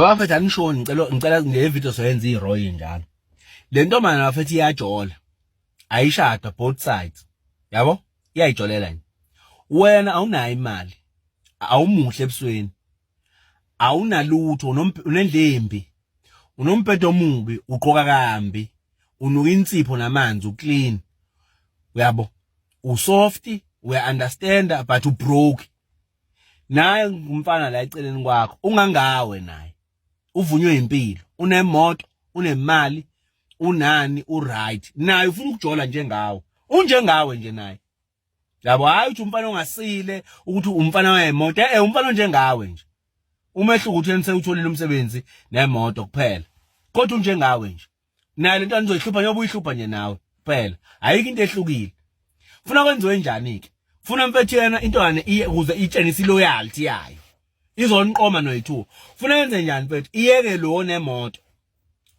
Bafethu anishoni, ngicela le video soyenza iroyi njalo. Le ntombazana bafethu iyajola. Ayishada both sides. Yabo? Iyayijolela nje. Wena awunayo imali. Awumuhle ebusweni. Awunalutho, unendlembi. Unombhedo omubi, ugqoka kambi. Unuka insipho namanzi, uclean. Uyabo? Usoft, uya understand but ubroke. Naye umfana la eceleni kwakho ungangawe naye uvunywe impilo, unemoto, unemali, unani, uright, naye ufuna ukujola njengawe, unjengawe nje naye, yabo. Hayi ukuthi umfana ongasile, ukuthi umfana wemoto, umfana onjengawe nje. Umehluko uthi yena sewutholile umsebenzi nemoto kuphela, kodwa unjengawe nje. Naye lento nizoyihlupha njengoba uyihlupha nje nawe kuphela, ayikho into ehlukile. Funa kwenziwe njani ke? Funa mfethu yena intwana iye ukuze itshengise iloyalty yayo, izoniqoma noyithu. Funa yenze njani mfethu? Iyeke lo nemoto,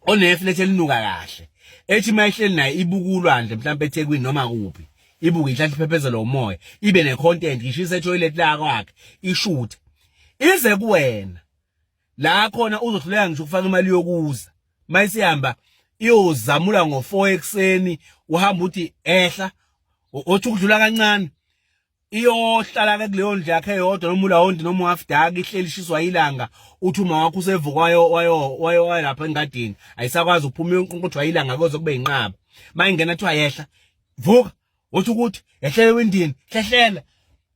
oneflet elinuka kahle, ethi mayihleli naye ibuka ulwandle mhlawumbe eThekwini noma kuphi, ibuke ihlahla iphephezela umoya, ibe necontent, ngishise etoilet la kwakhe, ishuthe ize kuwena la khona uzohluleka ngisho ukufaka imali yokuza. Mayisihamba iyozamula ngo4 ekseni, uhamba uthi ehla, othi ukudlula kancane, iyohlala ke kuleyo ndlu yakhe eyodwa noma ulawondi noma uhalf dark, ihleli ishiswa ilanga. Uthi uma wakho usevuka wayo wayo wayo lapha engadini, ayisakwazi ukuphuma, iyonqunquthwa ilanga koze kube inqaba. Mayingena kuthiwa yehla, vuka, uthi ukuthi yehlele ewindini, hlehlela,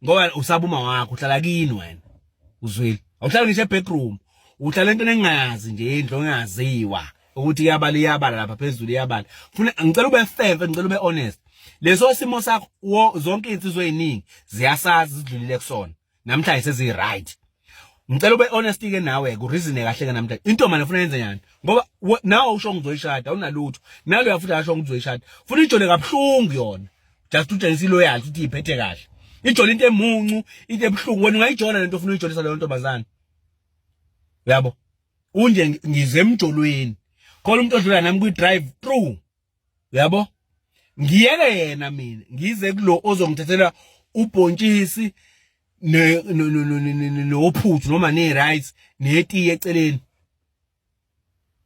ngoba usaba uma wakho. Uhlala kini wena, uzwile? Awuhlali ngisho ebackroom, uhlala entweni engayazi nje, indlu engaziwa ukuthi iyabala, iyabala lapha phezulu, iyabala. Funa ngicela ube fair, ngicela ube honest. Leso simo sakho zonke insizwe eziningi ziyasazi, zidlulile kusona, namhlanje sezi right. Ngicela ube honest ke nawe, ku reason kahle ke namhlanje. Intombazane ufuna yenze njani? Ngoba nawe usho ngizoyishada, awunalutho. Nalo yafuthi asho ngizoyishada, funa ijole kabuhlungu yona, just utshengisa iloyalty ukuthi iphethe kahle. Ijole into emuncu, into ebuhlungu. Wena ungayijola lento ofuna uyijolisa leyo ntombazane? Uyabo, unje ngize emjolweni, khona umuntu odlula nami kwi drive through, uyabo, ngiyeke yena, mina ngize kulo ozongithathela ubhontshisi ne nophuthu noma ne-rice netiye eceleni.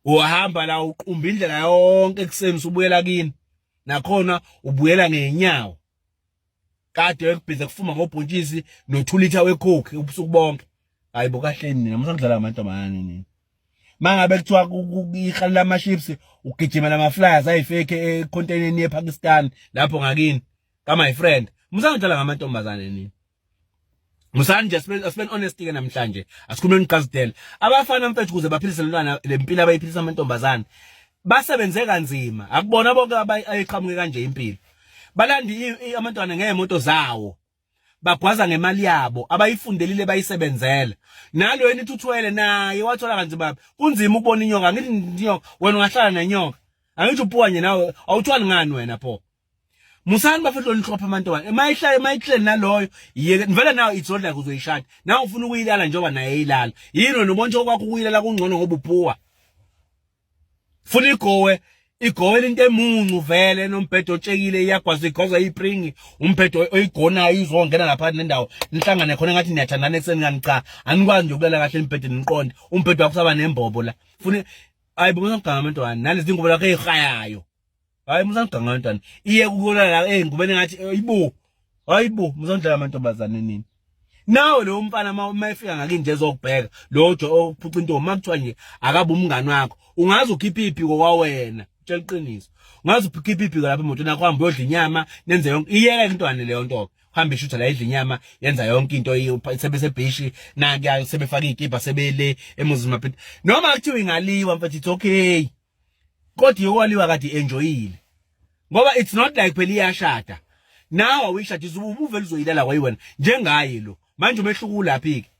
Uhamba la uqumba indlela yonke ekuseni, usubuyela kini, nakhona ubuyela ngenyawo, kade ekubhize kufuma ngobhontshisi no2 liter wecoke ubusuku bonke. Hayibo, kahleni nina, musakudlala amantombazane nini. Mangabe kuthiwa ihala lama-chips, ugijima lama-flyers ayifake econtaineni yePakistan lapho ngakini ka my friend. Musangidlala ngamantombazane nini, musani nje. Asibe honest ke namhlanje, asikhulumeni uqazidela. Abafana mfethu, ukuze baphilise lentwana lempilo abayiphilisa amantombazane, basebenze kanzima. Akubona bonke abayiqhamuke kanje impilo. Balandi amantwana ngeemoto zawo, bagwaza ngemali yabo abayifundelile, bayisebenzela. Nalo yena ithuthwele naye wathola kanzima. Kunzima ukubona inyoka. Ngithi inyoka, wena ungahlala nenyoka? Angithi upuwa nje nawe, awuthwali ngani wena pho? Musani bafethu lonihlopha amantombazane. Mayihlale, mayihleli naloyo, yeke vele nawe. It's not like uzoyishada nawe, ufuna ukuyilala njengoba naye eyilala. Yini wena ubona nje kwakho ukuyilala kungcono ngoba upuwa? Funa igowe, igowe into emuncu vele, nombhedo otshekile, iyagwaza, igwaza ipringi, umbhedo oyigonayo, izongena lapha nendawo, nihlangane khona ngathi niyathandana ekuseni, kanti cha, anikwazi nje ukulala kahle embhedeni niqonde. Umbhedo wakho usaba nembobo la. Funa, hayi bo, musangiganga abantwana nalezi ngubo lakho ezihayayo. Hayi, musangiganga abantwana, iye kukulala ey'ngubeni ngathi ayibo, hayibo, musangidlala amantombazane nini. Nawe lo mfana uma efika ngakini nje ezokubheka lo jo ophuca intombi, makuthiwa nje akabe umngani wakho, ungaze ukhiphe iphiko kwawena, tshela iqiniso, ungaze ukhiphe iphiko lapha emotweni yakho, uhambe uyodla inyama, nenze yonke. Iyeke intwana leyo nto, hamba ishutha la, idla inyama, yenza yonke into, sebesebhishi nankuya, sebefaka iy'kibha, sebele emuzini maphitha. Noma kuthiwa ingaliwa mfethu, it's okay, kodwa iyokwaliwa kade enjoyile, ngoba it's not like phela iyashada. Nawe awuyishadisa, ubuvele uzoyilala kwayiwena njengaye lo. Manje umehluko ulaphi ke?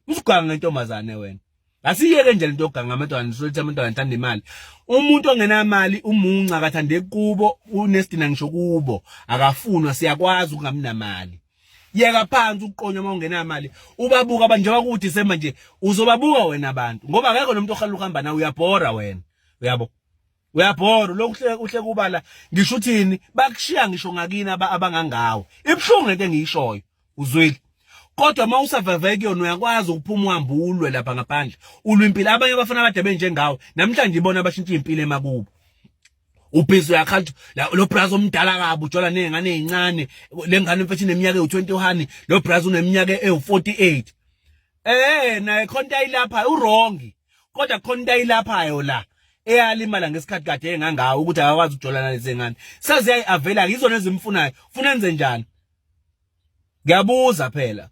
Usuganga ngentombazane wena. Asiyeke nje lento yokuganga abantwana, sokuthi abantwana thanda imali. Umuntu ongenamali umunca, akathande kubo, unesidina ngisho kubo, akafunwa. Siyakwazi ukungabi namali. Yeka phansi ukuqonywa uma ungenamali. Ubabuka abantu njengoba ku December nje, uzobabuka wena abantu, ngoba akekho nomuntu ohala ukuhamba nawe, uyabhora wena, uyabo, uyabhora. Lokhu uhle uhle kubala ngisho uthini, bakushiya ngisho ngakini abangangawe. Ibuhlungu lento engiyishoyo, uzwile? Kodwa uma usurvive kuyona, uyakwazi ukuphuma uhambe ulwe lapha ngaphandle, ulwe impilo. Abanye abafana abade benjengawe namhlanje ibona abashintsha impilo emakubo. Ubhizi uyakhala lo brazo omdala kabi, ujola nezingane ezincane. Le ngane, mfethu, ineminyaka ewu21, lo brazo uneminyaka ewu48. Naye khona ayilapha uwrong, kodwa khona into ayilaphayo la eyalimala ngesikhathi kade engangawo ukuthi akakwazi ukujola nalezi ngane. Seziyayi-avela, izona ezimfunayo. Funa enze njani? Ngiyabuza phela.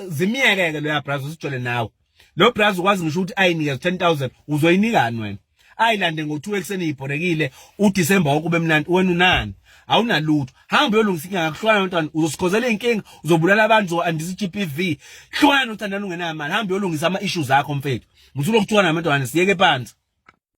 Zimiyeke-ke loya brazo, usijole nawe. Lo brazo ukwazi ngisho ukuthi ayinikeze 10,000, uzoyinikani wena? Ayilande ngo-2 ekuseni, ibhorekile, uDisemba wonke ube mnandi. Wena unani? Awunalutho. Hamba uyolungisa inkinga ngakuhlukana nabantwana, uzosikhozela iy'nkinga, uzobulala abantu, uzo-andisa i-GBV. Hlukana nothandana ungenamali, hamba uyolungisa ama-issues akho, mfethu. Musulokuthukana nabantwana, siyeke phansi.